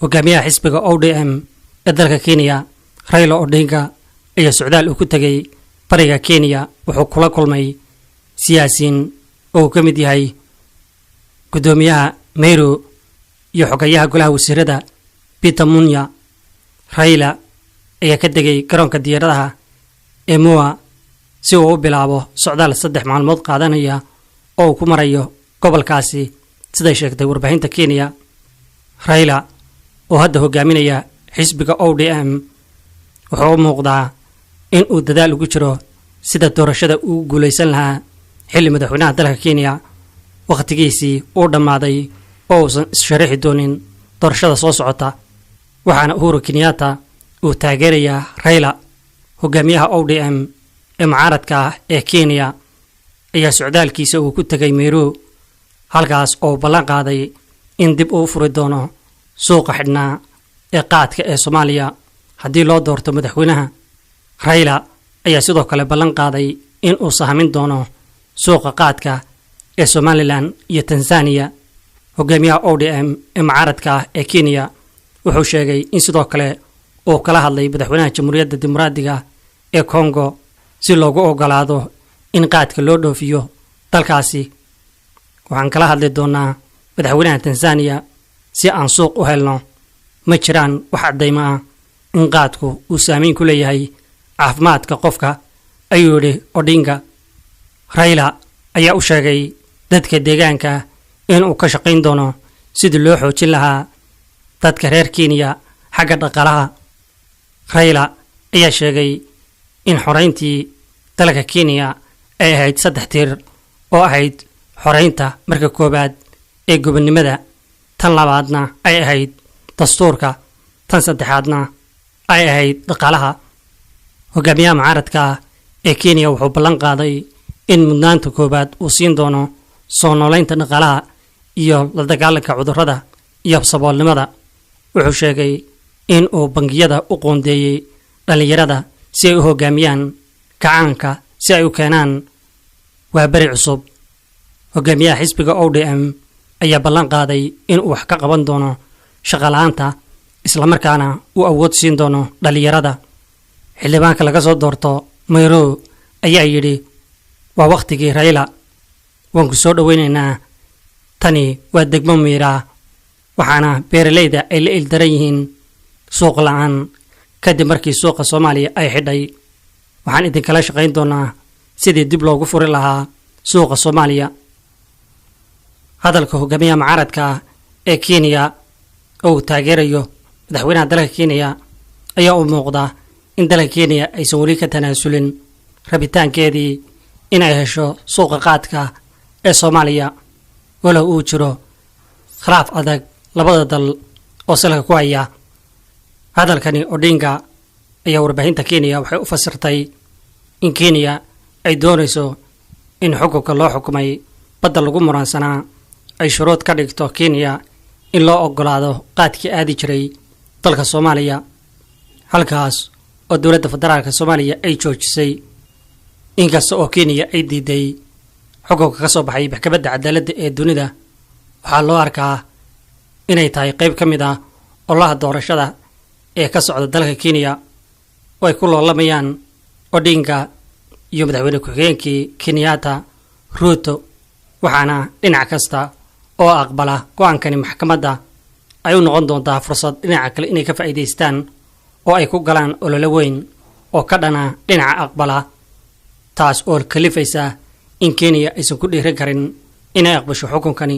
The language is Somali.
Hogaamiyaha xisbiga ODM ee dalka Kenya, Raila Odinga, ayaa socdaal uu ku tegey bariga Kenya wuxuu kula kulmay siyaasiin oo uu ka mid yahay guddoomiyaha Meru iyo xogayaha golaha wasiirada Peter Munya. Raila ayaa ka degay garoonka diyaaradaha ee Moi si uu u bilaabo socdaal 3 maalmood qaadanaya oo uu ku marayo gobolkaasi, siday sheegtay warbaahinta Kenya. Raila oo hadda hogaaminaya xisbiga ODM wuxuu u muuqdaa in uu dadaal ugu jiro sida doorashada uu guulaysan lahaa, xilli madaxweynaha dalka Kenya wakhtigiisii uu dhammaaday oo uusan issharaxi doonin doorashada soo socota, waxaana Uhuru Kenyatta uu taageerayaa Raila. Hogaamiyaha ODM ee mucaaradka ah ee Kenya ayaa socdaalkiisa uu ku tegay Meru, halkaas oo ballan qaaday in dib uu furi doono suuqa xidhnaa ee qaadka ee Soomaaliya haddii loo doorto madaxweynaha. Raila ayaa sidoo kale ballan qaaday in uu sahamin doono suuqa qaadka ee Somaliland iyo Tanzaniya. Hogaamiyaha ODM ee mucaaradka ah ee Kenya wuxuu sheegay in sidoo kale uu kala hadlay madaxweynaha Jamhuuriyadda Dimuqraadiga ee Kongo si loogu ogolaado in qaadka loo dhoofiyo dalkaasi. "Waxaan kala hadli doonaa madaxweynaha Tanzaniya si aan suuq u helno. Ma jiraan wax caddaymo ah in qaadku uu saameyn ku leeyahay caafimaadka qofka," ayuu yidhi Odinga. Raila ayaa u sheegay dadka deegaanka inuu ka shaqayn doono sidii loo xoojin lahaa dadka reer Kenya xagga dhaqaalaha. Raila ayaa sheegay in xorayntii dalka Kenya ay ahayd saddex tiir, oo ahayd xoraynta marka koowaad ee gobonnimada, tan labaadna ay ahayd dastuurka, tan saddexaadna ay ahayd dhaqaalaha. Hogaamiyaha mucaaradka ee Kenya wuxuu ballan qaaday in mudnaanta koowaad uu siin doono soo noolaynta dhaqaalaha iyo la dagaalanka cudurrada iyo saboolnimada. Wuxuu sheegay in uu bangiyada u qoondeeyey dhallinyarada si ay u hogaamiyaan kacaanka, si ay u keenaan waaberi cusub. Hogaamiyaha xisbiga ODM ayaa ballan qaaday inuu wax ka qaban doono shaqola'aanta, islamarkaana uu awood siin doono dhallinyarada. Xildhibaanka laga soo doorto Meru ayaa yidhi: "Waa wakhtigii Raila, waan ku soo dhoweynaynaa. Tani waa degmo Miiraa, waxaana beeralayda ay la ildaran yihiin suuq la'aan kadib markii suuqa Soomaaliya ay xidhay. Waxaan idinkala shaqayn doonaa sidii dib loogu furi lahaa suuqa Soomaaliya." Hadalka hogaamiyaha mucaaradka ee Kenya oo uu taageerayo madaxweynaha dalka Kenya ayaa u muuqda in dalka Kenya aysan weli ka tanaasulin rabitaankeedii in ay hesho suuqa qaadka ee Soomaaliya, walow uu jiro khilaaf adag labada dal oo salka ku haya. Hadalkani Odinga ayaa warbaahinta Kenya waxay u fasirtay in Kenya ay doonayso in xukunka loo xukumay badda lagu muransanaa ay shuruud ka dhigto Kenya in loo ogolaado qaadkii aadi jiray dalka Soomaaliya, halkaas oo dowladda federaalka Soomaaliya ay joojisay. Inkasta oo Kenya ay diiday xukunka ka soo baxay Maxkamadda Cadaaladda ee Dunida, waxaa loo arkaa inay tahay qayb ka mid ah ololaha doorashada ee ka socda dalka Kenya oo ay ku loolamayaan Odinga iyo madaxweyne ku-xigeenkii Kenyatta, Ruto, waxaana dhinac kasta oo aqbala go'aankani maxkamadda ay u noqon doontaa fursad dhinaca kale inay ka faa'iidaystaan oo ay ku galaan olole weyn oo ka dhana dhinaca aqbala, taas oo kalifaysa in Kenya aysan ku dhiiran karin inay aqbasho xukunkani.